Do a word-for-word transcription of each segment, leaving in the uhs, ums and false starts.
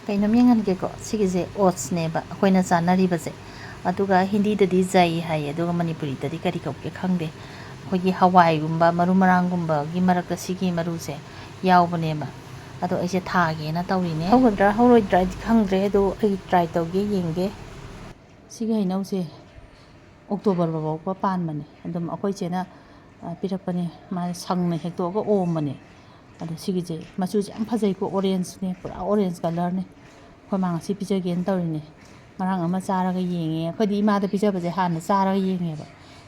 ꯀꯩꯅꯣꯝ ꯌꯦꯡꯍꯟꯒꯦꯀꯣ꯫ ꯁꯤꯒꯤꯁꯦ ꯑꯣꯠꯁꯅꯦꯕ ꯑꯩꯈꯣꯏꯅ ꯆꯥꯅꯔꯤꯕꯁꯦ꯫ ꯑꯗꯨꯒ ꯍꯤꯟꯗꯤꯗꯗꯤ ꯖꯩ ꯍꯥꯏꯌꯦ, ꯑꯗꯨꯒ ꯃꯅꯤꯄꯨꯔꯤꯗꯗꯤ ꯀꯔꯤ ꯀꯧꯒꯦ ꯈꯪꯗꯦ꯫ ꯑꯩꯈꯣꯏꯒꯤ ꯍꯋꯥꯏꯒꯨꯝꯕ, ꯃꯔꯨ ꯃꯔꯥꯡꯒꯨꯝꯕꯒꯤ ꯃꯔꯛꯇ ꯁꯤꯒꯤ ꯃꯔꯨꯁꯦ ꯌꯥꯎꯕꯅꯦꯕ꯫ ꯑꯗꯣ ꯑꯩꯁꯦ ꯊꯥꯒꯦꯅ ꯇꯧꯔꯤꯅꯦ꯫ ꯍꯧꯒꯗ꯭ꯔꯥ ꯍꯧꯔꯣꯏꯗ꯭ꯔꯥꯗꯤ ꯈꯪꯗ꯭ꯔꯦ, ꯑꯗꯣ ꯑꯩ ꯇ꯭ꯔꯥꯏ ꯇꯧꯒꯦ, ꯌꯦꯡꯒꯦ꯫ ꯁꯤꯒꯤ ꯍꯩꯅꯧꯁꯦ ꯑꯣꯛꯇꯣꯕꯔ ꯐꯥꯎꯕ ꯄꯥꯟꯕꯅꯦ꯫ ꯑꯗꯨꯝ ꯑꯩꯈꯣꯏ ꯆꯦꯅ, ꯑ, ꯄꯤꯔꯛꯄꯅꯦ꯫ ꯃꯥ ꯁꯪꯅ ꯍꯦꯛꯇꯣꯛꯑꯒ ꯑꯣꯝꯕꯅꯦ꯫ ꯑꯗꯣ ꯁꯤꯒꯤꯁꯦ ꯃꯆꯨꯁꯦ ꯌꯥꯝ ꯐꯖꯩꯀꯣ, ꯑꯣꯔꯦꯟꯖꯅꯦ, ꯄꯨꯔꯥ ꯑꯣꯔꯦꯟꯖ ꯀꯂꯔꯅꯦ꯫ ꯑꯩꯈꯣꯏ ꯃꯥ ꯉꯁꯤ ꯄꯤꯖꯒꯦꯅ ꯇꯧꯔꯤꯅꯦ꯫ ꯉꯔꯥꯡ ꯑꯃ ꯆꯥꯔꯒ ꯌꯦꯡꯉꯦ꯫ ꯑꯩꯈꯣꯏꯗꯤ ꯏꯃꯥꯗ ꯄꯤꯖꯕꯁꯦ ꯍꯥꯟꯅ ꯆꯥꯔꯒ ꯌꯦꯡꯉꯦꯕ꯫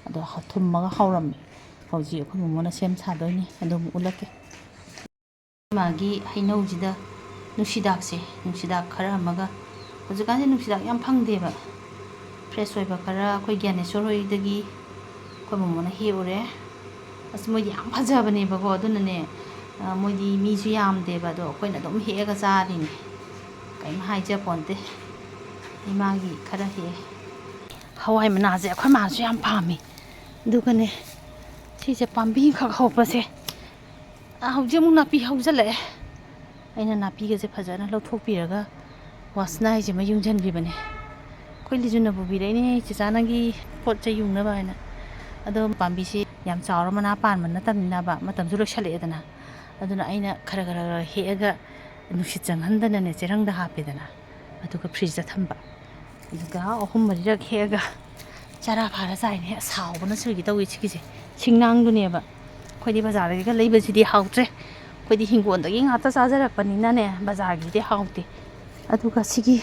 ꯑꯗꯣ ꯍ-, ꯊꯨꯝꯃꯒ ꯍꯥꯎꯔꯝꯃꯦ꯫ ꯍꯧꯖꯤꯛ ꯑꯩꯈꯣꯏ ꯃꯣꯃꯣꯅ ꯁꯦꯝ ꯁꯥꯗꯣꯏꯅꯦ꯫ ꯑꯗꯨꯝ ꯎꯠꯂꯛꯀꯦ꯫ ꯃꯥꯒꯤ ꯍꯩꯅꯧꯁꯤꯗ ꯅꯨꯡꯁꯤꯗꯥꯛꯁꯦ, ꯅꯨꯡꯁꯤꯗꯥꯛ ꯈꯔ ꯑꯃꯒ, ꯍꯧꯖꯤꯛꯀꯥꯟꯁꯦ ꯅꯨꯡꯁꯤꯗꯥꯛ ꯌꯥꯝ ꯐꯪꯗꯦꯕ꯫ ꯐ꯭ꯔꯦꯁ ꯑꯣꯏꯕ ꯈꯔ ꯑꯩꯈꯣꯏ ꯒ꯭ꯌꯥꯅꯦꯁꯣꯔ ꯍꯣꯏꯗꯒꯤ ꯑꯩꯈꯣꯏ ꯃꯣꯃꯣꯅ ꯍꯦꯛꯎꯔꯦ꯫ ꯑꯁ, ꯃꯣꯏꯗꯤ ꯌꯥꯝ ꯐꯖꯕꯅꯦꯕꯀꯣ, ꯑꯗꯨꯅꯅꯦ, ꯑ, ꯃꯣꯏꯗꯤ ꯃꯤꯁꯨ ꯌꯥꯝꯗꯦꯕ, ꯑꯗꯣ ꯑꯩꯈꯣꯏꯅ ꯑꯗꯨꯝ ꯍꯦꯛꯑꯒ ꯆꯥꯔꯤꯅꯦ꯫ ꯀꯔꯤꯝ ꯍꯥꯏꯖꯄꯣꯟꯇꯦ꯫ ꯏꯃꯥꯒꯤ ꯈꯔ ꯍꯦꯛꯑꯦ꯫ ꯍꯋꯥꯏ ꯃꯅꯥꯁꯦ ꯑꯩꯈꯣꯏ ꯃꯥꯁꯨ ꯌꯥꯝ ꯄꯥꯝꯃꯤ꯫ ꯑꯗꯨꯒꯅꯦ, ꯁꯤꯁꯦ ꯄꯥꯝꯕꯤ ꯑꯃꯈꯛ ꯍꯧꯕꯁꯦ, ꯑ, ꯍꯧꯖꯤꯛ ꯑꯃꯨꯛ ꯅꯥꯄꯤ ꯍꯧꯖꯤꯜꯂꯛꯑꯦ꯫ ꯑꯩꯅ ꯅꯥꯄꯤꯒꯁꯦ ꯐꯖꯅ ꯂꯧꯊꯣꯛꯄꯤꯔꯒ ꯋꯥꯁꯅꯥ ꯍꯥꯏꯁꯤꯃ ꯌꯨꯡꯁꯤꯟꯕꯤꯕꯅꯦ꯫ ꯑꯩꯈꯣꯏ ꯂꯤꯖꯨꯅ ꯄꯨꯕꯤꯔꯛꯏꯅꯦ, "ꯆꯦꯆꯥ, ꯅꯪꯒꯤ ꯄꯣꯠ ꯆꯩ ꯌꯨꯡꯅꯕ" ꯍꯥꯏꯅ꯫ ꯑꯗꯣ ꯄꯥꯝꯕꯤꯁꯤ ꯌꯥꯝ ꯆꯥꯎꯔ ꯃꯅꯥ ꯄꯥꯟꯕ ꯅꯠꯇꯕꯅꯤꯅꯕ, ꯃꯇꯝꯁꯨ ꯂꯣꯏꯁꯜꯂꯛꯑꯦꯗꯅ꯫ ꯑꯗꯨꯅ ꯑꯩꯅ ꯈꯔ ꯈꯔ ꯈꯔ ꯍꯦꯛꯑꯒ ꯅꯨꯡꯁꯤꯠ ꯆꯪꯍꯟꯗꯅꯅꯦ, ꯆꯦꯔꯪꯗ ꯍꯥꯞꯄꯦꯗꯅ, ꯑꯗꯨꯒ ꯐ꯭ꯔꯤꯖꯇ ꯊꯝꯕ꯫ ꯑꯗꯨꯒ ꯑꯍꯨꯝ ꯃꯔꯤꯔꯛ ꯍꯦꯛꯑꯒ ꯆꯔꯥ ꯐꯥꯔ ꯆꯥꯏꯅꯦ꯫ ꯑꯁ, ꯍꯥꯎꯕꯅ ꯁꯤꯒꯦ ꯇꯧꯋꯤ ꯁꯤꯒꯤꯁꯦ꯫ ꯁꯤꯡꯅꯥꯡꯗꯨꯅꯦꯕ꯫ ꯑꯩꯈꯣꯏꯗꯤ ꯕꯖꯥꯔꯗꯒꯤꯒ ꯂꯩꯕꯁꯤꯗꯤ ꯍꯥꯎꯇ꯭ꯔꯦ꯫ ꯑꯩꯈꯣꯏꯗꯤ ꯍꯤꯡꯒꯣꯜꯗꯒꯤ ꯉꯥꯛꯇ ꯆꯥꯖꯔꯛꯄꯅꯤꯅꯅꯦ, ꯕꯖꯥꯔꯒꯤꯗꯤ ꯍꯥꯎꯇꯦ꯫ ꯑꯗꯨꯒ ꯁꯤꯒꯤ,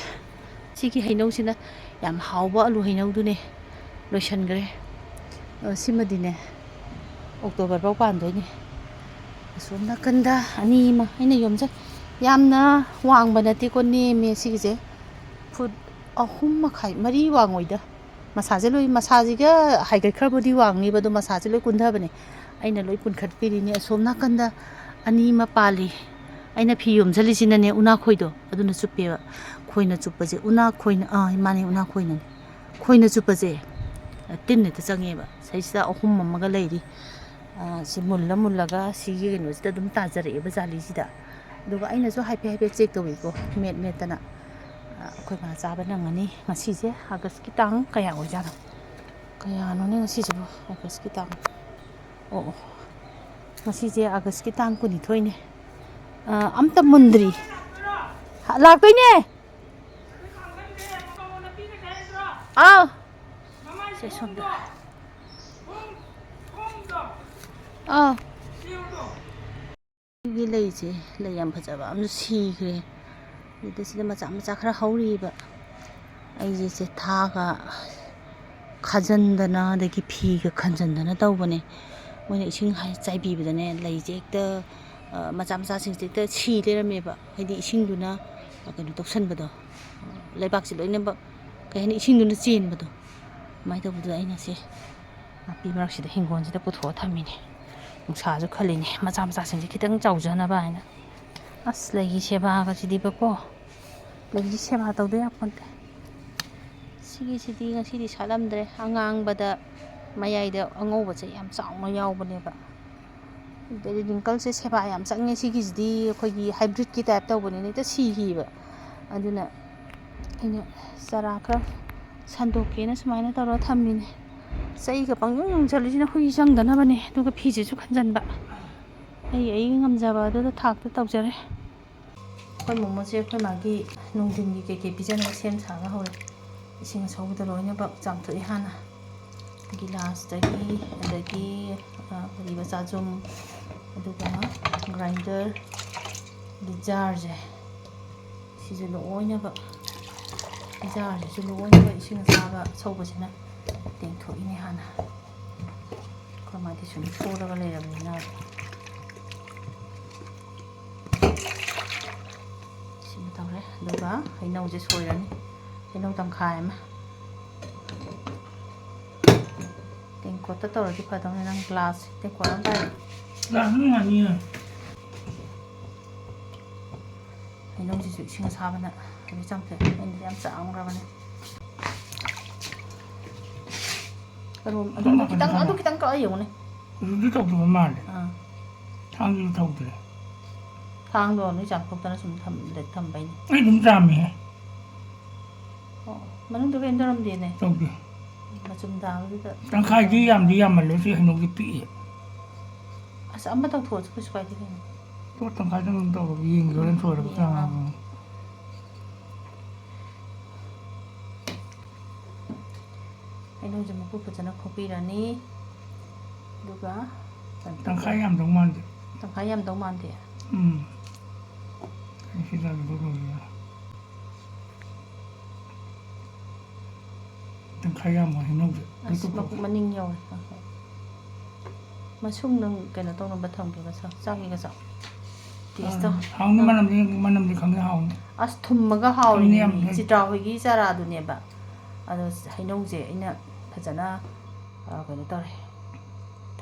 ꯁꯤꯒꯤ ꯍꯩꯅꯧꯁꯤꯅ ꯌꯥꯝ ꯍꯥꯎꯕ ꯑꯂꯨ ꯍꯩꯅꯧꯗꯨꯅꯦ꯫ ꯂꯣꯏꯁꯟꯈ꯭ꯔꯦ꯫ ꯑ, ꯁꯤꯃꯗꯤꯅꯦ, ꯑꯣꯛꯇꯣꯕꯔ ꯐꯥꯎ ꯄꯥꯟꯗꯣꯏꯅꯦ꯫ ꯑꯁꯣꯝ ꯅꯥꯀꯟꯗ ꯑꯅꯤ ꯑꯃ ꯑꯩꯅ ꯌꯣꯝꯖꯩ꯫ ꯌꯥꯝꯅ ꯋꯥꯡꯕ ꯅꯠꯇꯦꯀꯣ, ꯅꯦꯝꯃꯦ ꯁꯤꯒꯤꯁꯦ꯫ ꯐꯨꯠ ꯑꯍꯨꯝ ꯃꯈꯥꯏ, ꯃꯔꯤ ꯋꯥꯡꯉꯣꯏꯗ꯫ ꯃꯁꯥꯁꯦ ꯂꯣꯏ, ꯃꯁꯥꯁꯤꯒ ꯍꯥꯏꯒꯠꯈ꯭ꯔꯕꯨꯗꯤ ꯋꯥꯡꯅꯤꯕ, ꯑꯗꯣ ꯃꯁꯥꯁꯦ ꯂꯣꯏ ꯀꯨꯟꯊꯕꯅꯦ꯫ ꯑꯩꯅ ꯂꯣꯏ ꯄꯨꯟꯈꯠꯄꯤꯔꯤꯅꯤ꯫ ꯑꯁꯣꯝ ꯅꯥꯀꯟꯗ ꯑꯅꯤ ꯑꯃ ꯄꯥꯜꯂꯤ꯫ ꯑꯩꯅ ꯐꯤ ꯌꯣꯝꯁꯤꯜꯂꯤꯁꯤꯅꯅꯦ ꯎꯅꯥꯈꯣꯏꯗꯣ, ꯑꯗꯨꯅ ꯆꯨꯞꯄꯦꯕ꯫ ꯈꯣꯏꯅ ꯆꯨꯞꯄꯁꯦ ꯎꯅꯥꯈꯣꯏꯅ, ꯑꯥ, ꯃꯥꯅꯦ, ꯎꯅꯥꯈꯣꯏꯅꯅꯦ꯫ ꯈꯣꯏꯅ ꯆꯨꯞꯄꯁꯦ, ꯑ, ꯇꯤꯟ ꯍꯦꯛꯇ ꯆꯪꯉꯦꯕ꯫ ꯁꯤꯗꯩꯁꯤꯗ ꯑꯍꯨꯝ ꯑꯃꯒ ꯂꯩꯔꯤ꯫ ꯑ, ꯁꯤ ꯃꯨꯜꯂ ꯃꯨꯜꯂꯒ ꯁꯤꯒꯤ ꯀꯩꯅꯣꯁꯤꯗ ꯑꯗꯨꯝ ꯇꯥꯖꯔꯛꯑꯦꯕ, ꯖꯥꯂꯤꯁꯤꯗ꯫ ꯑꯗꯨꯒ ꯑꯩꯅꯁꯨ ꯍꯥꯏꯐꯦꯠ ꯍꯥꯏꯐꯦꯠ ꯆꯦꯛ ꯇꯧꯏꯀꯣ, ꯃꯦꯠ ꯃꯦꯠꯇꯅ꯫ ꯑ, ꯑꯩꯈꯣꯏ ꯃꯥ ꯆꯥꯕ ꯅꯪꯉꯅꯤ꯫ ꯉꯁꯤꯁꯦ ꯑꯥꯒꯁꯀꯤ ꯇꯥꯡ ꯀꯌꯥ ꯑꯣꯏꯖꯥꯠꯅꯣ? ꯀꯌꯥꯅꯣꯅꯦ ꯉꯁꯤꯁꯤꯕꯨ? ꯑꯥꯒꯁꯀꯤ ꯇꯥꯡ, ꯑꯣ, ꯑꯣ, ꯉꯁꯤꯁꯦ ꯑꯥꯒꯁꯀꯤ ꯇꯥꯡ ꯀꯨꯟꯅꯤꯊꯣꯏꯅꯦ꯫ ꯑ, ꯑꯝꯇ ꯃꯨꯟꯗ꯭ꯔꯤ꯫ ꯍ-, ꯂꯥꯛꯇꯣꯏꯅꯦ꯫ ꯑꯥꯎ꯫ ꯁꯦ ꯁꯣꯝꯗ꯫ ꯑꯥꯎ꯫ ꯁꯤꯒꯤ ꯂꯩꯁꯦ, ꯂꯩ ꯌꯥꯝ ꯐꯖꯕ ꯑꯃꯁꯨ ꯁꯤꯈ꯭ꯔꯦ꯫ ꯑꯗꯨꯗ ꯁꯤꯗ ꯃꯆꯥ ꯃꯆꯥ ꯈꯔ ꯍꯧꯔꯤꯕ꯫ ꯑꯩꯁꯦ ꯆꯦꯊꯥꯒ ꯈꯥꯖꯟꯗꯅ, ꯑꯗꯒꯤ ꯐꯤꯒ ꯈꯟꯖꯟꯗꯅ ꯇꯧꯕꯅꯦ꯫ ꯃꯣꯏꯅ ꯏꯁꯤꯡ ꯍꯥꯏ-, ꯆꯥꯏꯕꯤꯕꯗꯅꯦ, ꯂꯩꯁꯦ ꯍꯦꯛꯇ, ꯑ, ꯃꯆꯥ ꯃꯆꯥꯁꯤꯡꯁꯦ ꯍꯦꯛꯇ ꯁꯤ ꯂꯩꯔꯝꯃꯦꯕ꯫ ꯍꯥꯏꯗꯤ ꯏꯁꯤꯡꯗꯨꯅ, ꯑ, ꯀꯩꯅꯣ ꯇꯧꯁꯟꯕꯗꯣ, ꯂꯩꯕꯥꯛꯁꯦ ꯂꯣꯏꯅꯃꯛ, ꯀꯩ ꯍꯥꯏꯅꯤ, ꯏꯁꯤꯡꯗꯨꯅ ꯆꯦꯟꯕꯗꯣ꯫ ꯑꯗꯨꯃꯥꯏꯅ ꯇꯧꯕꯗꯨꯗ ꯑꯩꯅ ꯁꯤ ꯅꯥꯄꯤ ꯃꯔꯛꯁꯤꯗ, ꯍꯤꯡꯒꯣꯜꯁꯤꯗ ꯄꯨꯊꯣꯛꯑ ꯊꯝꯃꯤꯅꯦ꯫ ꯅꯨꯡꯁꯥꯁꯨ ꯈꯜꯂꯤꯅꯦ, ꯃꯆꯥ ꯃꯆꯥꯁꯤꯡꯁꯦ ꯈꯤꯇꯪ ꯆꯥꯎꯖꯅꯕ ꯍꯥꯏꯅ꯫ ꯑꯁ, ꯂꯩꯒꯤ ꯁꯦꯕꯥꯒꯁꯤꯗꯤꯕꯀꯣ, ꯂꯩꯒꯤ ꯁꯦꯕꯥ ꯇꯧꯗ ꯌꯥꯄꯣꯟꯇꯦ꯫ ꯁꯤꯒꯤꯁꯤꯗꯤ ꯉꯁꯤꯗꯤ ꯁꯥꯠꯂꯝꯗ꯭ꯔꯦ, ꯑꯉꯥꯡꯕꯗ ꯃꯌꯥꯏꯗ ꯑꯉꯧꯕꯁꯦ ꯌꯥꯝ ꯆꯥꯎꯅ ꯌꯥꯎꯕꯅꯦꯕ꯫ ꯑꯗꯩꯗꯤ ꯔꯤꯡꯀꯜꯁꯦ ꯁꯦꯕꯥ ꯌꯥꯝ ꯆꯪꯉꯦ꯫ ꯁꯤꯒꯤꯁꯤꯗꯤ ꯑꯩꯈꯣꯏꯒꯤ ꯍꯥꯏꯕ꯭ꯔꯤꯠꯀꯤ ꯇꯥꯏꯞ ꯇꯧꯕꯅꯤꯅ ꯍꯦꯛꯇ ꯁꯤꯈꯤꯕ꯫ ꯑꯗꯨꯅ ꯑꯩꯅ ꯆꯔꯥ ꯈꯔ ꯁꯟꯗꯣꯛꯀꯦꯅ ꯁꯨꯃꯥꯏꯅ ꯇꯧꯔꯒ ꯊꯝꯃꯤꯅꯦ꯫ ꯆꯩꯒ ꯄꯪꯌꯨꯡ ꯌꯨꯡꯁꯜꯂꯤꯁꯤꯅ ꯍꯨꯏ ꯆꯪꯗꯅꯕꯅꯦ꯫ ꯑꯗꯨꯒ ꯐꯤꯁꯤꯁꯨ ꯈꯟꯖꯟꯕ꯫ ꯑꯩ ꯑꯩꯒꯤ ꯉꯝꯖꯕ ꯑꯗꯨꯗ ꯊꯥꯛꯇ ꯇꯧꯖꯔꯦ꯫ ꯑꯩꯈꯣꯏ ꯃꯣꯃꯣꯁꯦ ꯑꯩꯈꯣꯏ ꯃꯥꯒꯤ ꯅꯨꯡꯊꯤꯟꯒꯤ ꯀꯩꯀꯩ ꯄꯤꯖꯅꯕ ꯁꯦꯝ ꯁꯥꯕ ꯍꯧꯔꯦ꯫ ꯏꯁꯤꯡ ꯑꯁꯧꯕꯗ ꯂꯣꯏꯅꯃꯛ ꯆꯥꯝꯊꯣꯛꯑꯦ ꯍꯥꯟꯅ꯫ ꯒꯤꯂꯥꯁꯇꯒꯤ, ꯑꯗꯒꯤ, ꯑ, ꯀꯔꯤꯕ, ꯆꯥꯖꯨꯝ, ꯑꯗꯨꯒ ꯒ꯭ꯔꯥꯏꯟꯗꯔꯒꯤ ꯖꯥꯔꯁꯦ, ꯁꯤꯁꯨ ꯂꯣꯏꯅꯃꯛ, ꯖꯥꯔꯁꯤꯁꯨ ꯂꯣꯏꯅꯃꯛ ꯏꯁꯤꯡ ꯑꯁꯥꯕ ꯑꯁꯧꯕꯁꯤꯅ ꯇꯦꯡꯊꯣꯛꯏꯅꯦ ꯍꯥꯟꯅ꯫ ꯑꯩꯈꯣꯏ ꯃꯥꯗꯤ ꯁꯨꯝ ꯁꯣꯜꯂꯒ ꯂꯩꯔꯕꯅꯤꯅ꯫ ꯁꯤꯃ ꯇꯧꯔꯦ꯫ ꯑꯗꯨꯒ ꯍꯩꯅꯧꯁꯦ ꯁꯣꯏꯔꯅꯤ꯫ ꯍꯩꯅꯧ ꯇꯪꯈꯥꯏ ꯑꯃ꯫ ꯇꯦꯡꯀꯣꯠꯇ ꯇꯧꯔꯗꯤ ꯐꯗꯧꯅꯤ꯫ ꯅꯪ ꯒ꯭ꯂꯥꯁ ꯇꯦꯡꯀꯣꯠ ꯑꯃ ꯄꯥꯏꯔꯣ꯫ ꯒ꯭ꯂꯥꯁ ꯑꯃ ꯉꯥꯅꯤꯌꯦ꯫ ꯍꯩꯅꯧꯁꯤꯁꯨ ꯏꯁꯤꯡ ꯑꯁꯥꯕꯅ ꯍꯧꯖꯤꯛ ꯆꯥꯝꯊꯣꯛꯑꯦ꯫ ꯑꯩꯅꯗꯤ ꯌꯥꯝ ꯆꯥꯝꯈ꯭ꯔꯕꯅꯦ꯫ ꯀꯔꯣꯝ-, ꯑꯗꯨ, ꯑꯗꯨ ꯈꯤꯇꯪ, ꯑꯗꯨ ꯈꯤꯇꯪ ꯀꯛꯑ ꯌꯦꯡꯉꯨꯅꯦ꯫ ꯑꯗꯨꯗꯤ ꯇꯧꯗꯕ ꯃꯥꯜꯂꯦ꯫ ꯑꯥ꯫ ꯊꯥꯡꯗꯨꯁꯨ ꯊꯧꯗ꯭ꯔꯦ꯫ ꯊꯥꯡꯗꯣ ꯅꯣꯏ ꯆꯥꯝꯊꯣꯛꯇꯅ ꯁꯨꯝ ꯊꯝ-, ꯊꯝꯕꯩꯅꯦ꯫ ꯑꯩ ꯑꯗꯨꯝ ꯆꯥꯝꯃꯤꯍꯦ꯫ ꯑꯣ, ꯃꯅꯨꯡꯗ ꯀꯩꯝ ꯇꯧꯔꯝꯗꯦꯅꯦ꯫ ꯇꯧꯗꯦ꯫ ꯃꯆꯨꯝ ꯇꯥꯕꯗꯨꯗ꯫ ꯇꯪꯈꯥꯏꯗꯤ ꯌꯥꯝꯗꯤ ꯌꯥꯝꯃꯜꯂꯦ, ꯁꯤ ꯍꯩꯅꯧꯁꯦ ꯄꯤꯛꯑꯦ꯫ ꯑꯁ, ꯑꯃ ꯇꯧꯊꯣꯛꯑꯁꯨ ꯀꯩꯁꯨ ꯀꯥꯏꯗꯦ ꯀꯩꯅꯣ꯫ ꯄꯣꯠ ꯇꯪꯈꯥꯏꯗꯪ ꯑꯗꯨꯝ ꯇꯧꯔꯒ ꯌꯦꯡꯒꯦ, ꯍꯣꯔꯦꯟ ꯁꯣꯏꯔꯒ ꯌꯦꯡꯉꯣ꯫ ꯆꯥꯝꯃꯒꯦ꯫ ꯍꯩꯅꯧꯁꯦ ꯃꯀꯨ ꯐꯖꯅ ꯈꯣꯛꯄꯤꯔꯅꯤ꯫ ꯑꯗꯨꯒ ꯇꯪꯈꯥꯏ ꯌꯥꯝꯗꯧ ꯃꯥꯟꯗꯦ꯫ ꯇꯪꯈꯥꯏ ꯌꯥꯝꯗꯧ ꯃꯥꯟꯗꯦ꯫ ꯎꯝ꯫ ꯑꯩ ꯁꯤ ꯆꯥꯒꯦ, ꯑꯗꯨ ꯂꯣꯏꯔꯒ꯫ ꯇꯪꯈꯥꯏ ꯌꯥꯝꯃꯣ ꯍꯩꯅꯧꯁꯦ꯫ ꯑꯁ, ꯃꯀꯨ ꯃꯅꯤꯡ ꯌꯧꯔꯦ꯫ ꯃꯁꯨꯡ ꯅꯪ ꯀꯩꯅꯣ ꯇꯧꯅꯕ ꯊꯝꯒꯦ, ꯃꯁꯥ ꯆꯥꯒꯦꯒ ꯆꯥꯎ꯫ Taste ꯇꯧ꯫ ꯍꯥꯎꯅꯤ, ꯃꯅꯝꯗꯤ, ꯃꯅꯝꯗꯤ ꯈꯪꯗꯦ, ꯍꯥꯎꯅꯤ꯫ ꯑꯁ, ꯊꯨꯝꯃꯒ ꯊꯨꯝꯅꯤ ꯌꯥꯝ ꯍꯥꯎꯔꯤꯅꯦ꯫ ꯍꯦ꯫ ꯆꯤꯇ꯭ꯔꯥ ꯍꯣꯏꯒꯤ ꯆꯥꯔꯥꯗꯨꯅꯦꯕ꯫ ꯑꯗꯣ ꯍꯩꯅꯧꯁꯦ ꯑꯩꯅ ꯐꯖꯅ, ꯑ, ꯀꯩꯅꯣ ꯇꯧꯔꯦ,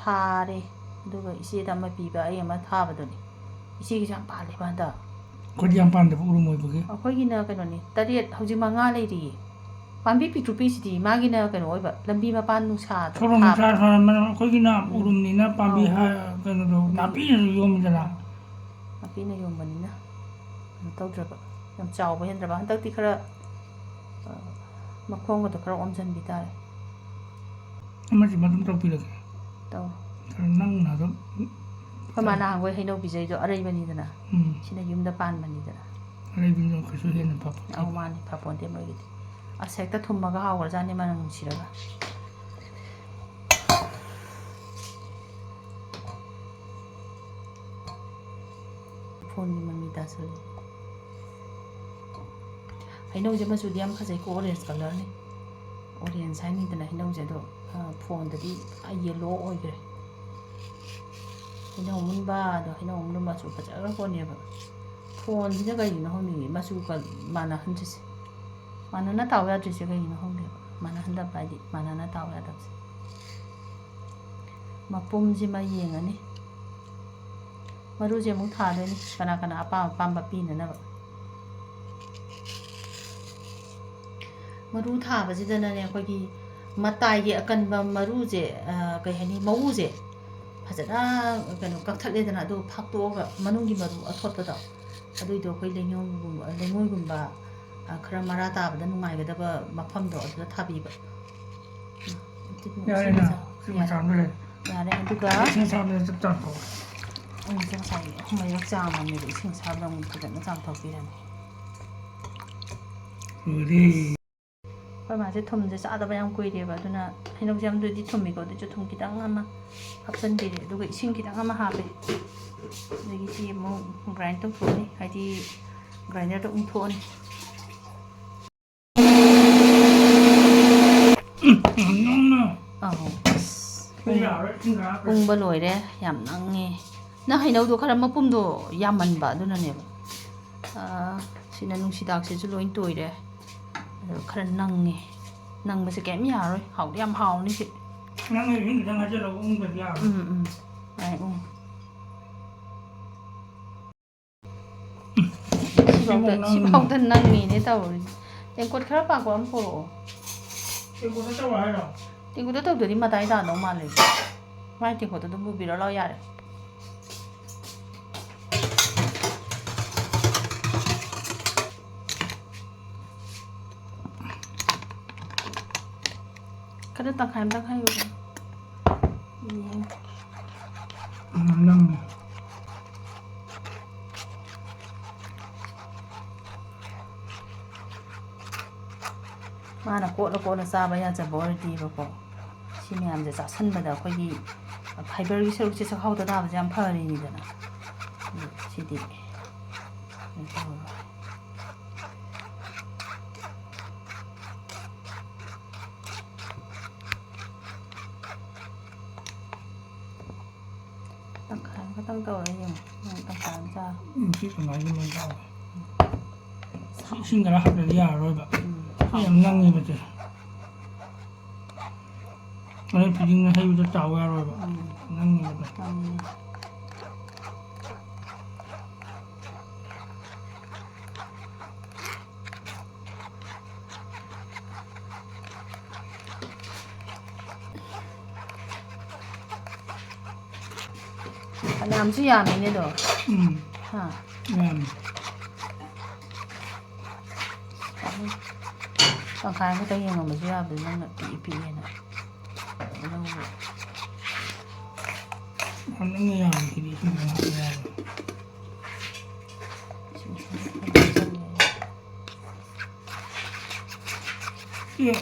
ꯊꯥꯔꯦ꯫ ꯑꯗꯨꯒ ꯏꯆꯦꯗ ꯑꯃ ꯄꯤꯕ, ꯑꯩ ꯑꯃ ꯊꯥꯕꯗꯨꯅꯦ꯫ ꯏꯆꯦꯒꯤꯁꯨ ꯌꯥꯝ ꯄꯥꯜꯂꯦꯕ ꯍꯟꯗꯛ꯫ ꯑꯩꯈꯣꯏꯗꯤ ꯌꯥꯝ ꯄꯥꯟꯗꯕ, ꯎꯔꯨꯝ ꯑꯣꯏꯕꯒꯤ꯫ ꯑꯩꯈꯣꯏꯒꯤꯅ ꯀꯩꯅꯣꯅꯦ, ꯇꯔꯦꯠ, ꯍꯧꯖꯤꯛ ꯃꯉꯥ ꯂꯩꯔꯤꯌꯦ꯫ ꯄꯥꯝꯕꯤ ꯄꯤꯛꯇ꯭ꯔꯨ ꯄꯤꯛꯁꯤꯗꯤ ꯃꯥꯒꯤꯅ ꯀꯩꯅꯣ ꯑꯣꯏꯕ, ꯂꯝꯕꯤ ꯃꯄꯥꯟ ꯅꯨꯡꯁꯥꯗ ꯁꯣꯔꯣꯛ ꯊꯥꯕ꯫ ꯅꯨꯡꯁꯥ ꯁꯥꯔꯝꯕꯅ ꯑꯩꯈꯣꯏꯒꯤꯅ ꯎꯔꯨꯝꯅꯤꯅ ꯄꯥꯝꯕꯤ ꯑꯧ꯫ ꯍꯥ-, ꯀꯩꯅꯣꯗꯣ, ꯅꯥꯄꯤꯅꯁꯨ ꯌꯣꯝꯃꯤꯗꯅ꯫ ꯅꯥꯄꯤꯅ ꯌꯣꯝꯕꯅꯤꯅ ꯀꯩꯅꯣ ꯇꯧꯗ꯭ꯔꯕ, ꯌꯥꯝ ꯆꯥꯎꯕ ꯍꯦꯟꯗ꯭ꯔꯕ꯫ ꯍꯟꯗꯛꯇꯤ ꯈꯔ, ꯑ, ꯃꯈꯣꯡꯒꯗꯣ ꯈꯔ ꯑꯣꯝꯁꯤꯟꯕꯤ ꯇꯥꯔꯦ꯫ ꯑꯃꯁꯤ ꯃꯇꯨꯝ ꯇꯧꯕꯤꯔꯒꯦ꯫ ꯇꯧ꯫ ꯈꯔ ꯅꯪꯅ ꯑꯗꯨꯝ ꯑꯩꯈꯣꯏ ꯃꯥ ꯅꯍꯥꯟꯈꯣꯏ ꯍꯩꯅꯧ ꯄꯤꯖꯩꯗꯣ ꯑꯔꯩꯕꯅꯤꯗꯅ꯫ ꯎꯝ꯫ ꯁꯤꯅ ꯌꯨꯝꯗ ꯄꯥꯟꯕꯅꯤꯗꯅ꯫ ꯑꯔꯩꯕꯅꯤꯅ ꯀꯩꯁꯨ ꯍꯦꯟꯅ ꯐꯄꯣꯠꯇꯦ꯫ ꯑꯧ, ꯃꯥꯅꯤ, ꯐꯄꯣꯟꯇꯦ ꯃꯣꯏꯒꯤꯗꯤ꯫ ꯑꯁ, ꯍꯦꯛꯇ ꯊꯨꯝꯃꯒ ꯍꯥꯎꯈ꯭ꯔꯖꯥꯠꯅꯤ, ꯃꯅꯝ ꯅꯨꯡꯁꯤꯔꯒ꯫ ꯐꯣꯟꯒꯤ ꯃꯃꯤ ꯇꯥꯁꯜꯂꯦ꯫ ꯍꯩꯅꯧꯁꯦ ꯃꯆꯨꯗꯤ ꯌꯥꯝ ꯐꯖꯩꯀꯣ, orange colourꯅꯤ꯫ Orange ꯍꯥꯏꯅꯤꯗꯅ ꯍꯩꯅꯧꯁꯦ, ꯑꯗꯣ, ꯑ, ꯐꯣꯟꯗꯗꯤ ꯄꯨꯔꯥ yellow ꯑꯣꯏꯈ꯭ꯔꯦ꯫ ꯍꯩꯅꯧ ꯑꯃꯨꯟꯕ, ꯑꯗꯣ ꯍꯩꯅꯧ ꯑꯃꯨꯟꯕ ꯃꯆꯨ ꯐꯖꯈ꯭ꯔ ꯄꯣꯠꯅꯦꯕ꯫ ꯐꯣꯟꯁꯤꯗ ꯀꯩꯒꯤꯅꯣ ꯈꯪꯗꯦ, ꯃꯆꯨ ꯀ-, ꯃꯥꯟꯅꯍꯟꯗ꯭ꯔꯤꯁꯦ꯫ ꯃꯥꯟꯅꯅ ꯇꯥꯎ ꯌꯥꯗ꯭ꯔꯤꯁꯦ ꯀꯩꯒꯤꯅꯣ ꯈꯪꯗꯦꯕ꯫ ꯃꯥꯟꯅꯍꯟꯗꯕ ꯍꯥꯏꯗꯤ ꯃꯥꯟꯅꯅ ꯇꯥꯎ ꯌꯥꯗꯕꯁꯦ꯫ ꯃꯄꯨꯝꯁꯤꯃ ꯌꯦꯡꯉꯅꯤ꯫ ꯃꯔꯨꯁꯦ ꯑꯃꯨꯛ ꯊꯥꯗꯣꯏꯅꯤ, ꯀꯅꯥ ꯀꯅꯥ ꯑꯄꯥꯝ ꯑꯄꯥꯝꯕ ꯄꯤꯅꯅꯕ꯫ ꯃꯔꯨ ꯊꯥꯕꯁꯤꯗꯅꯅꯦ, ꯑꯩꯈꯣꯏꯒꯤ ꯃꯇꯥꯏꯒꯤ ꯑꯀꯟꯕ ꯃꯔꯨꯁꯦ, ꯑ, ꯀꯩ ꯍꯥꯏꯅꯤ, ꯃꯎꯁꯦ, ꯐꯖꯅ ꯀꯩꯅꯣ ꯀꯛꯊꯠꯂꯦꯗꯅ, ꯑꯗꯨꯒ ꯐꯥꯛꯇꯣꯛꯑꯒ ꯃꯅꯨꯡꯒꯤ ꯃꯔꯨ ꯑꯊꯣꯠꯄꯗꯣ, ꯑꯗꯨꯏꯗꯣ ꯑꯩꯈꯣꯏ ꯂꯩꯉꯣꯏꯒꯨꯝꯕ, ꯂꯩꯉꯣꯏꯒꯨꯝꯕ, ꯑ, ꯈꯔ ꯃꯔꯥ ꯇꯥꯕꯗ ꯅꯨꯡꯉꯥꯏꯒꯗꯕ ꯃꯐꯝꯗꯣ ꯑꯗꯨꯗ ꯊꯥꯕꯤꯕ꯫ ꯎꯝ, ꯑꯗꯨꯗꯤ ꯌꯥꯔꯦ, ꯏꯁꯤꯡ ꯅꯪ ꯆꯥ-, ꯏꯁꯤꯡ ꯌꯥꯔꯦ꯫ ꯆꯥꯝꯕ ꯂꯩ꯫ ꯌꯥꯔꯦ, ꯑꯗꯨꯒ ꯏꯁꯤꯡ ꯆꯥꯝꯕꯗ ꯆꯞ ꯆꯥꯅ ꯊꯣꯛꯑꯦ꯫ ꯑꯩꯅ ꯉꯁꯥꯏ ꯑꯍꯨꯝ ꯃꯔꯤꯔꯛ ꯆꯥꯝꯃꯕꯅꯦꯕ, ꯏꯁꯤꯡ ꯑꯁꯥꯕꯗ ꯑꯃꯨꯛ ꯐꯖꯅ ꯆꯥꯝꯊꯣꯛꯄꯤꯔꯅꯤ꯫ ꯂꯣꯏꯔꯦ꯫ ꯑꯩꯈꯣꯏ ꯃꯥꯁꯦ ꯊꯨꯝꯁꯦ ꯆꯥꯗꯕ ꯌꯥꯝ ꯀꯨꯏꯔꯦꯕ, ꯑꯗꯨꯅ ꯍꯩꯅꯧꯁꯦ ꯌꯥꯝꯗꯨꯗꯤ ꯊꯨꯝꯃꯤꯀꯣ, ꯑꯗꯨꯁꯨ ꯊꯨꯝ ꯈꯤꯇꯪ ꯑꯃ ꯍꯥꯞꯆꯤꯟꯕꯤꯔꯦ, ꯑꯗꯨꯒ ꯏꯁꯤꯡ ꯈꯤꯇꯪ ꯑꯃ ꯍꯥꯞꯄꯦ꯫ ꯑꯗꯒꯤ ꯁꯤ ꯑꯃꯨꯛ grind ꯇꯧꯊꯣꯛꯑꯅꯤ, ꯍꯥꯏꯗꯤ grinderꯗ ꯎꯪꯊꯣꯛꯑꯅꯤ꯫ ꯎꯝ, ꯌꯥꯝ ꯅꯪꯅ꯫ ꯑꯧ, ꯑꯁ, ꯁꯤ ꯌꯥꯔꯣꯏ, ꯏꯁꯤꯡ ꯈꯔ ꯍꯥꯞꯄꯦ꯫ ꯄꯨꯡꯕ ꯂꯣꯏꯔꯦ, ꯌꯥꯝ ꯅꯪꯉꯦ꯫ ꯅꯪ ꯍꯩꯅꯧꯗꯣ ꯈꯔ ꯃꯄꯨꯝꯗꯣ ꯌꯥꯝꯃꯟꯕ, ꯑꯗꯨꯅꯅꯦꯕ꯫ ꯑꯥ, ꯁꯤꯅ ꯅꯨꯡꯁꯤꯗꯥꯛꯁꯤꯁꯨ ꯂꯣꯏ ꯇꯣꯏꯔꯦ꯫ ꯑꯗꯣ ꯈꯔ ꯅꯪꯉꯦ꯫ ꯅꯪꯕꯁꯦ ꯀꯩꯝ ꯌꯥꯔꯣꯏ꯫ ꯍꯥꯎꯗꯤ ꯌꯥꯝ ꯍꯥꯎꯅꯤ ꯁꯤ꯫ ꯅꯪꯅ ꯏꯁꯤꯡ ꯈꯤꯇꯪ ꯍꯥꯞꯆꯤꯜꯂꯒ ꯎꯪꯗ꯭ꯔꯗꯤ ꯌꯥꯔꯣꯏ꯫ ꯎꯝ, ꯎꯝ꯫ ꯌꯥꯏ, ꯎꯝ꯫ ꯁꯤꯐꯥꯎꯗ, ꯁꯤꯐꯥꯎꯗ ꯅꯪꯉꯤꯅꯦ ꯇꯧꯔꯤꯁꯦ꯫ ꯇꯦꯡꯀꯣꯠ ꯈꯔ ꯄꯥꯛꯄ ꯑꯃ ꯄꯨꯔꯛꯑꯣ꯫ ꯇꯦꯡꯀꯣꯠꯇ ꯇꯧꯔꯣ ꯍꯥꯏꯔꯣ? ꯇꯦꯡꯀꯣꯠꯇ ꯇꯧꯗ꯭ꯔꯗꯤ ꯃꯇꯥꯏ ꯇꯥꯗꯧ ꯃꯥꯜꯂꯦ꯫ ꯃꯥꯏ ꯇꯦꯡꯀꯣꯠꯇ ꯑꯗꯨꯝ ꯄꯨꯕꯤꯔꯣ ꯂꯥꯎ ꯌꯥꯔꯦ꯫ ꯈꯔ ꯇꯪꯈꯥꯏ ꯑꯃ ꯇꯪꯈꯥꯏ ꯌꯧꯔꯦ꯫ ꯌꯦꯡ꯫ ꯎꯝ, ꯅꯪ꯫ ꯃꯥꯅ ꯀꯣꯠꯂ ꯀꯣꯠꯂ ꯆꯥꯕ ꯌꯥꯖꯕ ꯑꯣꯏꯔꯗꯤꯕꯀꯣ, ꯁꯤ ꯃꯌꯥꯝꯁꯦ ꯆꯥꯁꯟꯕꯗ ꯑꯩꯈꯣꯏꯒꯤ fiberꯒꯤ ꯁꯔꯨꯛꯁꯦ ꯆꯥꯛꯈꯥꯎꯗ ꯇꯥꯕꯁꯦ ꯌꯥꯝ ꯐꯔꯤꯅꯤꯗꯅ꯫ ꯑꯗꯨ ꯁꯤꯗꯤ ꯀꯩꯅꯣ ꯇꯧꯔꯔꯣꯏ꯫ ꯇꯪꯈꯥꯏ ꯑꯃꯈꯛꯇꯪ ꯇꯧꯔ ꯌꯦꯡꯉꯣ꯫ ꯅꯪ ꯇꯪꯈꯥꯏ ꯑꯃ ꯆꯥꯔꯣ꯫ ꯎꯝ, ꯁꯤ ꯀꯃꯥꯏꯅ ꯂꯣꯏ ꯆꯥꯔꯣ? ꯏꯁꯤꯡ ꯈꯔ ꯍꯥꯞꯇ꯭ꯔꯗꯤ ꯌꯥꯔꯔꯣꯏꯕ꯫ ꯎꯝ꯫ ꯁꯤ ꯌꯥꯝ ꯅꯪꯉꯦꯕ ꯆꯦ꯫ ꯍꯣꯔꯦꯟ ꯐꯤꯗꯤꯡꯅ ꯍꯩꯕꯗ ꯆꯥꯎ ꯌꯥꯔꯣꯏꯕ꯫ ꯎꯝ꯫ ꯅꯪꯉꯦꯕ꯫ ꯅꯪꯉꯦ꯫ ꯌꯥꯝꯁꯨ ꯌꯥꯝꯃꯤꯅꯦ ꯑꯗꯣ꯫ ꯎꯝ꯫ ꯍꯥ? ꯌꯥꯝꯃꯤ꯫ ꯇꯪꯈꯥꯏ ꯑꯃꯈꯛꯇꯪ ꯌꯦꯡꯉꯝꯕꯁꯨ ꯌꯥꯕꯗꯨ, ꯅꯪꯅ ꯄꯤꯛꯏ ꯄꯤꯛꯑꯦꯅ ꯂꯧꯕ꯫ ꯌꯥꯝ ꯅꯪꯅ ꯌꯥꯝꯃꯤꯁꯤꯗꯤ ꯁꯤ ꯉꯥꯏꯍꯥꯛ ꯌꯥꯔꯣꯏ꯫ ꯁꯤ ꯉꯥꯏꯍꯥꯛ ꯆꯪꯉꯦ꯫ ꯑꯦ꯫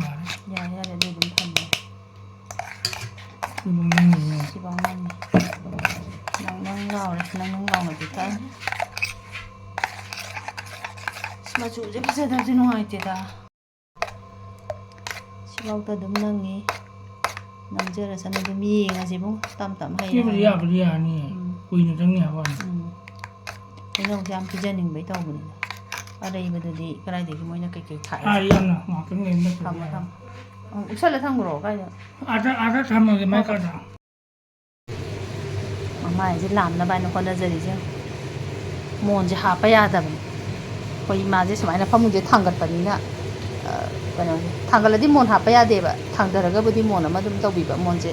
ꯌꯥꯔꯦ꯫ ꯌꯥꯔꯦ, ꯌꯥꯔꯦ, ꯑꯗꯨ ꯑꯗꯨꯝ ꯊꯝꯃꯣ꯫ ꯁꯤꯐꯥꯎ ꯅꯪꯉꯤꯅꯦ꯫ ꯁꯤꯐꯥꯎ ꯅꯪꯉꯤ꯫ ꯅꯪ ꯅꯪ ꯂꯥꯎꯔꯦ, ꯅꯪ ꯅꯪ ꯂꯥꯎꯅꯗꯤ ꯀꯛꯑꯅꯤ꯫ ꯑꯁ, ꯃꯆꯨꯁꯦ ꯐꯖꯗꯕꯁꯦ ꯅꯨꯡꯉꯥꯏꯇꯦꯗ꯫ ꯁꯤꯐꯥꯎꯗ ꯑꯗꯨꯝ ꯅꯪꯉꯤ꯫ ꯅꯝꯖꯔꯁꯅꯨ, ꯑꯗꯨꯝ ꯌꯦꯡꯉꯁꯤ ꯏꯕꯨꯡ, ꯇꯞ ꯇꯞꯅ ꯍꯩꯔꯦ ꯁꯤꯕꯨꯗꯤ ꯍꯥꯏꯕꯅꯤ꯫ ꯌꯥꯕꯨꯗꯤ ꯌꯥꯅꯤꯌꯦ꯫ ꯎꯝ꯫ ꯀꯨꯏꯅ ꯆꯪꯅꯤ ꯍꯥꯏꯕ ꯋꯥꯅꯤ꯫ ꯎꯝ꯫ ꯍꯩꯅꯧꯁꯦ ꯌꯥꯝ ꯄꯤꯖꯅꯤꯡꯕꯩ ꯇꯧꯕꯅꯤꯗ꯫ ꯑꯔꯩꯕꯗꯨꯗꯤ ꯀꯗꯥꯏꯗꯒꯤ ꯃꯣꯏꯅ ꯀꯩꯀꯩ ꯊꯥꯛꯏ? ꯑꯥ, ꯌꯥꯝꯅ ꯉꯥꯛꯇꯪ ꯂꯩꯔ ꯅꯠꯇ꯭ꯔꯗꯤ ꯊꯝꯃꯣ, ꯌꯥꯔꯣꯏ꯫ ꯊꯝꯃꯣ꯫ ꯎꯝ, ꯎꯞꯁꯜꯂ ꯊꯝꯈ꯭ꯔꯣ ꯀꯥꯏꯗ? ꯑꯥꯗ, ꯑꯥꯗ ꯊꯝꯃꯒꯦ, ꯃꯥꯏ ꯍꯣꯏ, ꯍꯣꯏ꯫ ꯀꯥꯗ꯫ ꯃꯃꯥꯏꯁꯦ ꯂꯥꯝꯅꯕ ꯍꯥꯏꯅ ꯍꯣꯠꯅꯖꯔꯤꯁꯦ ꯌꯦꯡꯉꯨ꯫ ꯃꯣꯟꯁꯦ ꯍꯥꯞꯄ ꯌꯥꯗꯕꯅꯤ꯫ ꯑꯩꯈꯣꯏ ꯏꯃꯥꯁꯦ ꯁꯨꯃꯥꯏꯅ ꯐꯃꯨꯡꯁꯦ ꯊꯥꯡꯒꯠꯄꯅꯤꯅ, ꯑ, ꯀꯩꯅꯣꯁꯦ, ꯊꯥꯡꯒꯠꯂꯗꯤ ꯃꯣꯟ ꯍꯥꯞꯄ ꯌꯥꯗꯦꯕ, ꯊꯥꯡꯊꯔꯒꯕꯨꯗꯤ ꯃꯣꯟ ꯑꯃ ꯑꯗꯨꯝ ꯇꯧꯕꯤꯕ꯫ ꯃꯣꯟꯁꯦ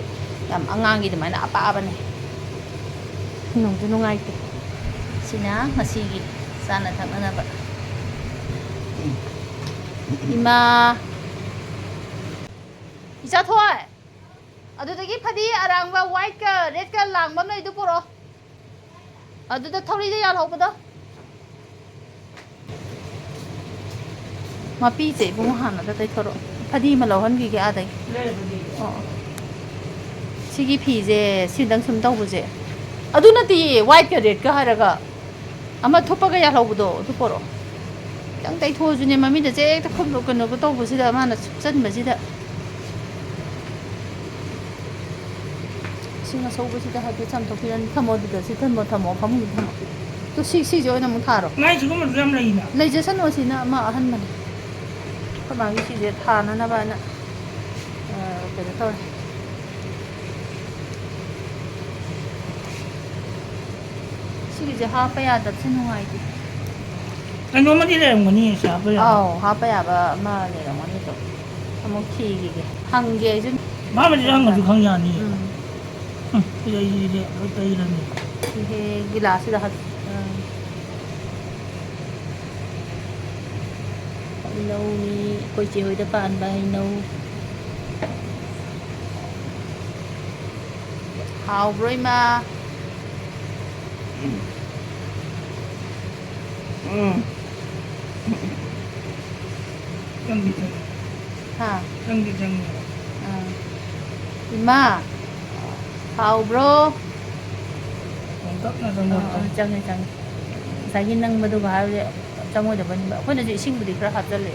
ꯌꯥꯝ ꯑꯉꯥꯡꯒꯤ ꯑꯗꯨꯃꯥꯏꯅ ꯑꯄꯥꯕꯅꯦ꯫ ꯅꯨꯡꯁꯨ ꯅꯨꯡꯉꯥꯏꯇꯦ꯫ ꯁꯤꯅ ꯉꯁꯤꯒꯤ ꯆꯥꯅ ꯊꯛꯅꯅꯕ꯫ ꯏꯃꯥ! ꯏꯆꯥꯊꯣꯏ! ꯑꯗꯨꯗꯒꯤ ꯐꯗꯤ ꯑꯔꯥꯡꯕ white ꯀ red ꯀ ꯂꯥꯡꯕ ꯑꯃ ꯂꯩꯗꯨ ꯄꯨꯔꯛꯑꯣ꯫ ꯑꯗꯨꯗ ꯊꯧꯔꯤꯗ ꯌꯥꯜꯍꯧꯕꯗꯣ꯫ ꯃꯄꯤꯁꯦ ꯏꯕꯨꯡꯉꯣ ꯍꯥꯟꯅꯗ ꯇꯩꯊꯣꯔꯛꯑꯣ꯫ ꯐꯗꯤ ꯑꯃ ꯂꯧꯍꯟꯈꯤꯒꯦ ꯑꯥꯗꯒꯤ꯫ ꯂꯩꯔꯕꯗꯤ? ꯑꯣ, ꯑꯣ꯫ ꯁꯤꯒꯤ ꯐꯤꯁꯦ ꯁꯤꯗꯪ ꯁꯨꯝ ꯇꯧꯕꯁꯦ꯫ ꯑꯗꯨ ꯅꯠꯇꯤꯌꯦ, white ꯀ red ꯀ ꯍꯥꯏꯔꯒ꯫ ꯑꯃ ꯊꯨꯞꯄꯒ ꯌꯥꯜꯍꯧꯕꯗꯣ, ꯑꯗꯨ ꯄꯣꯔꯛꯑꯣ꯫ ꯈꯤꯇꯪ ꯇꯩꯊꯣꯛꯑꯁꯨꯅꯦ, ꯃꯃꯤꯠꯇ ꯆꯦ ꯍꯦꯛꯇ ꯈꯨꯝ-, ꯀꯩꯅꯣꯒ ꯇꯧꯕꯁꯤꯗ, ꯃꯥꯅ ꯁꯨꯞꯆꯟꯕꯁꯤꯗ꯫ ꯏꯁꯤꯡ ꯑꯁꯧꯕꯁꯤꯗ ꯍꯥꯏꯐꯦꯠ ꯆꯥꯝꯊꯣꯛꯄꯤꯔꯅꯤ꯫ ꯊꯝꯃꯣ ꯑꯗꯨꯗ, ꯁꯤ ꯊꯝꯃꯣ, ꯊꯝꯃꯣ, ꯐꯃꯨꯡꯗ ꯊꯝꯃꯣ꯫ ꯇꯨ ꯁꯤ, ꯁꯤꯁꯦ ꯑꯣꯏꯅ ꯑꯃꯨꯛ ꯊꯥꯔꯣ꯫ ꯃꯥꯏ ꯁꯤꯒꯨꯝꯕꯁꯨ ꯌꯥꯝ ꯂꯩꯅ꯫ ꯂꯩꯖꯁꯅꯨ, ꯑꯁꯤꯅ ꯑꯃ ꯑꯍꯟꯕꯅꯦ꯫ ꯑꯩꯈꯣꯏ ꯃꯥꯒꯤ ꯁꯤꯁꯦ ꯊꯥꯅꯅꯕ ꯍꯥꯏꯅ, ꯑ, ꯀꯩꯅꯣ ꯇꯧꯔꯦ꯫ ꯁꯤꯒꯤꯁꯦ ꯍꯥꯞꯄ ꯌꯥꯗꯕꯁꯦ ꯅꯨꯡꯉꯥꯏꯇꯦ꯫ ꯀꯩꯅꯣꯝꯃꯗꯤ ꯂꯩꯔꯝꯒꯅꯤ ꯁꯤ ꯍꯥꯞꯄ ꯌꯥꯕ꯫ ꯑꯥꯎ, ꯍꯥꯞꯄ ꯌꯥꯕ ꯑꯃ ꯂꯩꯔꯝꯒꯅꯤ ꯑꯗꯨꯝ꯫ ꯑꯃꯨꯛ ꯊꯤꯈꯤꯒꯦ꯫ ꯍꯪꯒꯦ ꯑꯩꯁꯨ꯫ ꯃꯥꯃꯗꯤ ꯍꯪꯉꯁꯨ ꯈꯪ ꯌꯥꯅꯤ꯫ ꯎꯝ꯫ ꯎꯝ, ꯁꯤꯗꯩꯁꯤꯗꯤ ꯂꯣꯏ ꯇꯩꯔꯅꯤ꯫ ꯁꯤꯁꯦ ꯒꯤꯂꯥꯁꯁꯤꯗ ꯍꯥꯞ-, ꯑꯥ꯫ ꯍꯩꯅꯧꯅꯤ, ꯑꯩꯈꯣꯏ ꯆꯦ ꯍꯣꯏꯗ ꯄꯥꯟꯕ ꯍꯩꯅꯧ꯫ ꯍꯥꯎꯕ꯭ꯔꯣ, ꯏꯃꯥ? ꯎꯝ꯫ ꯆꯪꯗꯤ ꯆꯪꯉꯤ꯫ ꯍꯥ? ꯆꯪꯗꯤ ꯆꯪꯉꯤ꯫ ꯑꯥ꯫ ꯏꯃꯥ, ꯍꯥꯎꯕ꯭ꯔꯣ? ꯌꯥꯝ ꯇꯞꯅ ꯆꯪꯕ ꯑꯥ, ꯑꯥ, ꯆꯪꯉꯦ꯫ ꯆꯪꯉꯦ, ꯆꯪꯉꯦ꯫ ꯉꯁꯥꯏꯒꯤ ꯅꯪꯕꯗꯨꯒ ꯍꯥꯏꯔꯨꯔꯗꯤ ꯆꯪꯉꯣꯏꯗꯕꯅꯤꯕ꯫ ꯑꯩꯈꯣꯏꯅꯁꯨ ꯏꯁꯤꯡꯕꯨꯗꯤ ꯈꯔ ꯍꯥꯞꯆꯜꯂꯦ꯫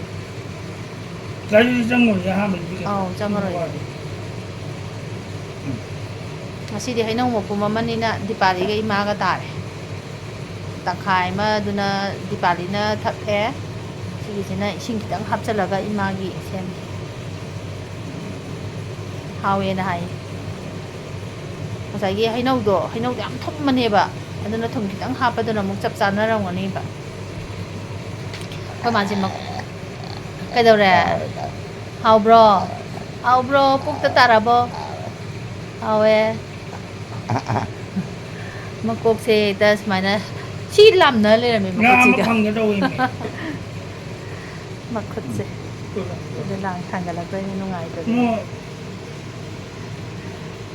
ꯒꯥꯔꯤꯗꯤ ꯆꯪꯉꯣꯏꯌꯦ ꯑꯍꯥꯟꯕꯒꯤꯗꯤ ꯀꯩꯁꯨ꯫ ꯑꯧ, ꯆꯪꯉꯔꯣꯏ꯫ ꯎꯝ꯫ ꯉꯁꯤꯗꯤ ꯍꯩꯅꯧ ꯃꯄꯨꯝ ꯑꯃꯅꯤꯅ ꯗꯤꯄꯥꯂꯤꯒ ꯏꯃꯥꯒ ꯇꯥꯔꯦ꯫ ꯇꯪꯈꯥꯏ ꯑꯃꯗꯨꯅ ꯗꯤꯄꯥꯂꯤꯅ ꯊꯛꯑꯦ꯫ ꯁꯤꯒꯤꯁꯤꯅ ꯏꯁꯤꯡ ꯈꯤꯇꯪ ꯍꯥꯞꯆꯤꯜꯂꯒ ꯏꯃꯥꯒꯤ ꯁꯦꯝꯒꯦ꯫ ꯍꯥꯎꯋꯦꯅ ꯍꯥꯏꯌꯦ꯫ ꯉꯁꯥꯏꯒꯤ ꯍꯩꯅꯧꯗꯣ, ꯍꯩꯅꯧꯗꯣ ꯌꯥꯝ ꯊꯨꯝꯕꯅꯦꯕ, ꯑꯗꯨꯅ ꯊꯨꯝ ꯈꯤꯇꯪ ꯍꯥꯞꯄꯗꯨꯅ ꯑꯃꯨꯛ ꯆꯞ ꯆꯥꯟꯅꯔꯝꯒꯅꯤꯕ꯫ ꯑꯩꯈꯣꯏ ꯃꯥꯁꯦ ꯃꯛ-, ꯀꯩꯗꯧꯔꯦ? ꯍꯥꯎꯕ꯭ꯔꯣ? ꯍꯥꯎꯕ꯭ꯔꯣ? ꯄꯨꯛꯇ ꯇꯥꯔꯕꯣ? ꯍꯥꯎꯋꯦ꯫ ꯃꯀꯣꯛꯁꯦ ꯍꯦꯛꯇ ꯁꯨꯃꯥꯏꯅ ꯁꯤ ꯂꯥꯝꯅ ꯂꯩꯔꯝꯃꯦ ꯉꯥ ꯑꯃ ꯃꯈꯨꯠꯁꯤꯒ꯫ ꯐꯪꯒꯦ ꯇꯧꯋꯤꯅꯦ꯫ ꯃꯈꯨꯠꯁꯦ꯫ ꯁꯤꯗ ꯂꯥꯡ ꯊꯥꯡꯒꯠꯂꯛꯇꯣꯏꯅꯦ ꯅꯨꯡꯉꯥꯏꯇꯗꯅ꯫ ꯃꯣꯏ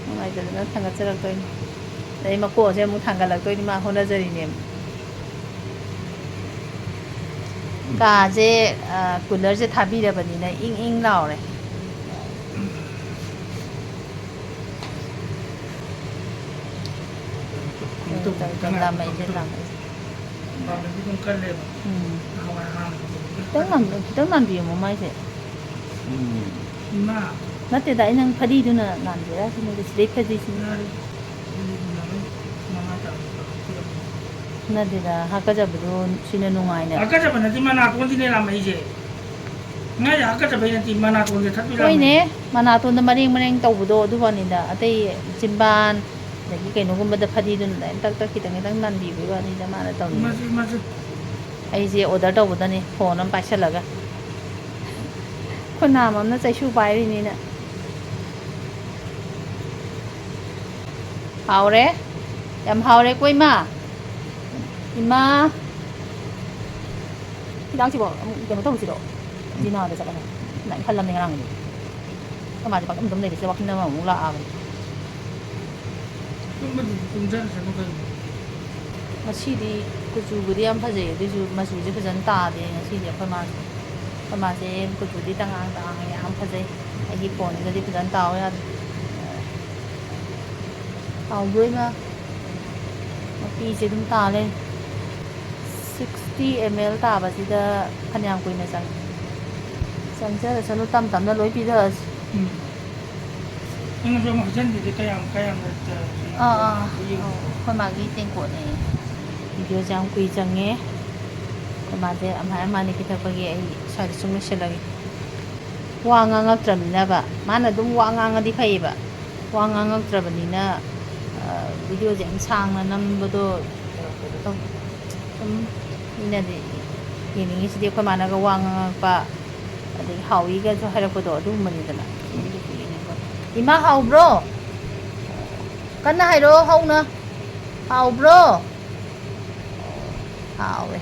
ꯅꯨꯡꯉꯥꯏꯇꯗꯅ ꯊꯥꯡꯒꯠꯆꯔꯛꯇꯣꯏꯅꯤ꯫ ꯑꯗꯩ ꯃꯀꯣꯛꯁꯦ ꯑꯃꯨꯛ ꯊꯥꯡꯒꯠꯂꯛꯇꯣꯏꯅꯤ, ꯃꯥ ꯍꯣꯠꯅꯖꯔꯤꯅꯦꯕ꯫ ꯀꯥꯁꯦ, ꯑ, ꯀꯨꯂꯔꯁꯦ ꯊꯥꯕꯤꯔꯕꯅꯤꯅ ꯏꯪ ꯏꯪ ꯂꯥꯎꯔꯦ꯫ ꯀꯩꯅꯣ ꯇꯧꯕ ꯇꯧ-, ꯇꯧ-, ꯈꯤꯇꯪ ꯂꯥꯝꯃꯛꯑꯦ, ꯉꯥꯏꯈꯣ, ꯂꯥꯝꯃꯛꯑꯦ꯫ ꯄꯥꯝꯕꯗꯤ ꯑꯗꯨꯝ ꯀꯜꯂꯦꯕ꯫ ꯎꯝ꯫ ꯅꯍꯥꯟꯋꯥꯏ ꯍꯥꯟꯅ ꯇꯧꯕꯗꯣ꯫ ꯈꯤꯇꯪ ꯅꯥꯟ-, ꯈꯤꯇꯪ ꯅꯥꯟꯕꯤꯌꯣ ꯃꯃꯥꯏꯁꯦ꯫ ꯎꯝ꯫ ꯏꯃꯥ꯫ ꯅꯠꯇꯦꯗ, ꯑꯩ ꯅꯪ ꯐꯗꯤꯗꯨꯅ ꯅꯥꯟꯒꯦꯔꯥ ꯁꯤꯅꯤꯗ, ꯁꯤꯗꯩ ꯐꯗꯤꯁꯤꯅ꯫ ꯌꯥꯔꯦ꯫ ꯑꯗꯨꯗꯤ ꯌꯥꯔꯦ꯫ ꯃꯉꯥ ꯇꯥꯔꯦ꯫ ꯅꯠꯇꯦꯗ, ꯍꯥꯀꯠꯆꯕꯗꯣ ꯁꯤꯅ ꯅꯨꯡꯉꯥꯏꯅ꯫ ꯍꯥꯀꯠꯆꯕ ꯅꯠꯇꯦ, ꯃꯅꯥꯀꯣꯟꯁꯤꯅꯦ ꯂꯥꯝꯃꯛꯏꯁꯦ꯫ ꯉꯥꯏꯗ ꯍꯥꯀꯠꯆꯕꯩ ꯅꯠꯇꯦ, ꯃꯅꯥꯇꯣꯟꯁꯦ ꯊꯠꯄꯩ ꯍꯣꯏꯅꯦ, ꯂꯥꯝꯃꯛꯏꯅꯦ꯫ ꯃꯅꯥꯇꯣꯟꯗ ꯃꯔꯦꯡ ꯃꯔꯦꯡ ꯇꯧꯕꯗꯣ ꯑꯗꯨ ꯋꯥꯅꯤꯗ, ꯑꯇꯩ ꯆꯤꯝꯕꯥꯟ, ꯑꯗꯒꯤ ꯀꯩꯅꯣꯒꯨꯝꯕꯗ ꯐꯗꯤꯗꯨꯅ ꯑꯗꯨꯃꯥꯏꯅ ꯇꯛ ꯇꯛ ꯈꯤꯇꯪ ꯈꯤꯇꯪ ꯅꯥꯟꯕꯤꯕꯩ ꯋꯥꯅꯤꯗ ꯃꯥꯅ ꯇꯧꯅꯤꯡꯉꯤ꯫ ꯃꯁꯤ, ꯃꯁꯤ꯫ ꯑꯩꯁꯦ order ꯇꯧꯕꯗꯅꯤ phone ꯑꯃ ꯄꯥꯏꯁꯜꯂꯒ꯫ ꯈꯨꯅꯥꯝ ꯑꯃꯅ ꯆꯩꯁꯨ ꯄꯥꯏꯔꯤꯅꯤꯅ꯫ ꯍꯥꯎꯔꯦ꯫ ꯌꯥꯝ ꯍꯥꯎꯔꯦꯀꯣ, ꯏꯃꯥ꯫ ꯏꯃꯥ꯫ ꯍꯤꯗꯥꯛꯁꯤꯕꯣ ꯑꯃꯨꯛ ꯀꯩꯅꯣ ꯇꯧꯔꯨꯁꯤꯔꯣ? ꯖꯤꯅꯥꯗ ꯆꯠꯂꯒ꯫ ꯅꯪ ꯈꯜꯂꯝꯅꯦ ꯉꯔꯥꯡꯒꯤꯗꯤ꯫ ꯀꯃꯥꯏꯅ ꯄꯪꯗꯨꯝ ꯂꯩꯔꯤꯁꯦ? ꯋꯥꯈꯜ ꯑꯃꯃꯨꯛ ꯂꯥꯛꯑꯕꯅꯤ꯫ ꯇꯨꯝꯕꯗꯤ ꯇꯨꯝꯖꯔꯁꯅꯨ ꯀꯩꯅꯣ꯫ ꯉꯁꯤꯗꯤ ꯀꯨꯆꯨꯕꯨꯗꯤ ꯌꯥꯝ ꯐꯖꯩ, ꯑꯗꯨꯏꯁꯨ ꯃꯆꯨꯁꯦ ꯐꯖꯅ ꯇꯥꯗꯦ ꯉꯁꯤꯗꯤ ꯑꯩꯈꯣꯏ ꯃꯥꯁꯦ꯫ ꯑꯩꯈꯣꯏ ꯃꯥꯁꯦ ꯀꯨꯆꯨꯗꯤ ꯇꯉꯥꯡ ꯇꯉꯥꯡꯉꯦ, ꯌꯥꯝ ꯐꯖꯩ꯫ ꯑꯩꯒꯤ ꯐꯣꯟꯁꯤꯗꯗꯤ ꯐꯖꯅ ꯇꯥꯎ ꯌꯥꯗꯦ꯫ ꯇꯥꯎꯗꯣꯏꯅ ꯃꯄꯤꯁꯦ ꯑꯗꯨꯝ ꯇꯥ ꯂꯩ꯫ ꯁꯤꯛꯁꯇꯤ ꯑꯦꯝ ꯑꯦꯜ ꯇꯥꯕꯁꯤꯗ ꯐꯅꯌꯥꯝ ꯀꯨꯏꯅ ꯆꯪꯉꯦ꯫ ꯆꯪꯖꯔꯁꯅꯨ, ꯇꯞ ꯇꯞꯅ ꯂꯣꯏ ꯄꯤꯊꯔꯁꯤ꯫ ꯎꯝ꯫ ꯅꯪꯁꯨ ꯑꯃꯨꯛ ꯍꯩꯖꯤꯟꯕꯤꯗꯤ ꯀꯌꯥꯝ, ꯀꯌꯥꯝ ꯂꯩꯇ-, ꯑꯥ, ꯑꯥ꯫ ꯌꯦꯡꯉꯣ꯫ ꯑꯧ, ꯑꯩꯈꯣꯏ ꯃꯥꯒꯤ ꯇꯦꯡꯀꯣꯠꯅꯦ꯫ ꯚꯤꯗꯤꯑꯣꯁꯦ ꯌꯥꯝ ꯀꯨꯏ ꯆꯪꯉꯦ꯫ ꯑꯩꯈꯣꯏ ꯃꯥꯁꯦ ꯑꯃꯥꯏ ꯑꯃꯥꯏꯅ ꯄꯤꯊꯛꯄꯒꯤ ꯑꯩ ꯁ꯭ꯋꯥꯏꯗ ꯁꯨꯝ ꯂꯣꯏꯁꯤꯜꯂꯒꯦ꯫ ꯋꯥ ꯉꯥꯡꯉꯛꯇ꯭ꯔꯕꯅꯤꯅꯕ꯫ ꯃꯥꯅ ꯑꯗꯨꯝ ꯋꯥ ꯉꯥꯡꯉꯗꯤ ꯐꯩꯌꯦꯕ꯫ ꯋꯥ ꯉꯥꯡꯉꯛꯇ꯭ꯔꯕꯅꯤꯅ, ꯑ, ꯚꯤꯗꯤꯑꯣꯁꯦ ꯌꯥꯝ ꯁꯥꯡꯅ ꯅꯝꯕꯗꯣ ꯀꯩꯅꯣ ꯇꯧ-, ꯁꯨꯝ ꯃꯤꯅꯗꯤ ꯌꯦꯡꯅꯤꯡꯉꯤꯁꯤꯗꯤ ꯑꯩꯈꯣꯏ ꯃꯥꯅꯒ ꯋꯥ ꯉꯥꯡꯉꯛꯄ, ꯑꯗꯒꯤ ꯍꯥꯎꯏꯒꯁꯨ ꯍꯥꯏꯔꯛꯄꯗꯣ ꯑꯗꯨꯒꯨꯝꯕꯅꯤꯗꯅ꯫ ꯏꯃꯥ ꯍꯥꯎꯕ꯭ꯔꯣ? ꯀꯟꯅ ꯍꯥꯏꯔꯛꯑꯣ ꯍꯧꯅ꯫ ꯍꯥꯎꯕ꯭ꯔꯣ? ꯍꯥꯎꯋꯦ꯫